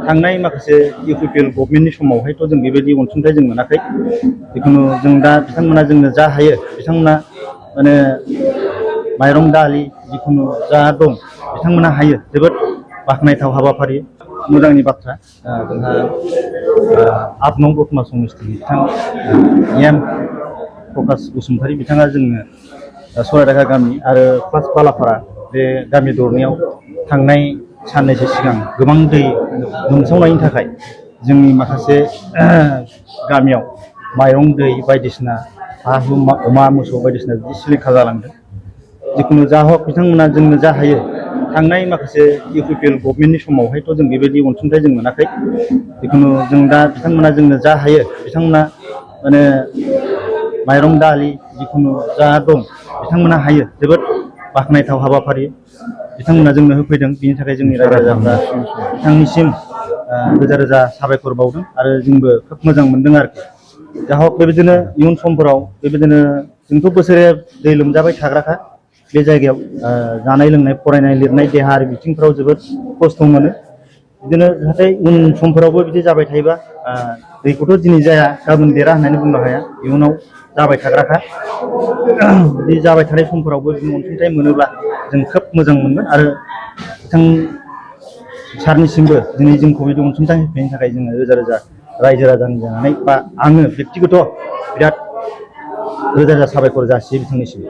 थांनाय माखासे इउपिपिएल गभर्नमेन्टनि समावहायथ' जों बेबायदि अनसुंथाइ जों मोनाखै। जिखुनु जों दा बिथांमोना जोंनो जा हायो, बिथांमोना माने माइरं दालि जिखुनु जा दं बिथांमोना हायो। जोबोद बाख्नायथाव हाबाफारि, मोजांनि बाथ्रा। जोंहा 8 नं दतमा समस्टिनि बिथां एम प्रकाश बसुमतारी बिथाङा जोंनो सरायघाटा गामि आरो प्लास बालाफारा बे गामि दरनैयाव थांनाय साननैसो सिगां गोबां दै लोमसावनायनि थाखाय जोंनि माखासे गामियाव माइरं दै बायदिसिना हा हु अमा मोसौ बायदिसिना बिदि सिलिंखार जालांदों। जिखुनु जा हक बिथांमोना जोंनो जा हायो, थांनाय माखासे इउपिपिएल गभर्नमेन्टनि समावहायथ' जों बेबायदि अनसुंथाइ जों मोनाखै। जिखुनु जों दा बिथांमोना जोंनो जा हायो, बिथांमोना माने माइरं दालि जिखुनु जा दं बिथांमोना हायो। जोबोद बाख्नायथाव हाबाफारि बिथांमोना जोंनो होफैदों। बिनि थाखाय जोंनि रायजो राजाफ्रा बिथांनिसिम रोजा रोजा साबायखर बावदों आरो जोंबो खोब मोजां मोनदों आरोखि। जा हक बेबायदिनो इयुन समफोराव बेबायदिनो जोंथ' बोसोरे दै लोमजाबाय थाग्राखा बे जायगायाव, जानाय लोंनाय फरायनाय लिरनाय देहायारि बिथिंफ्राव जोबोद खस्थ' मोनो। बिदिनो जाहाथे उन समफोरावबो बिदि जाबाय थायोबा, दैखौथ' दिनै जाया गाबोन देरा होननानै बुंनो हाया, इयुनाव जाबाय थाग्राखा। बिदि जाबाय थानाय समफोरावबो जों अनसुंथाइ मोनोब्ला जों खोब मोजां मोनगोन आरो बिथां सारनिसिमबो दिनै जोंखौ बिदि अनसुंथाइ होफैनायनि थाखाय जोङो रोजा रोजा रायजो राजानि जानानै बा आङो बेक्तिगत बिराद रोजा रोजा साबायखर जासियो बिथांनिसिम।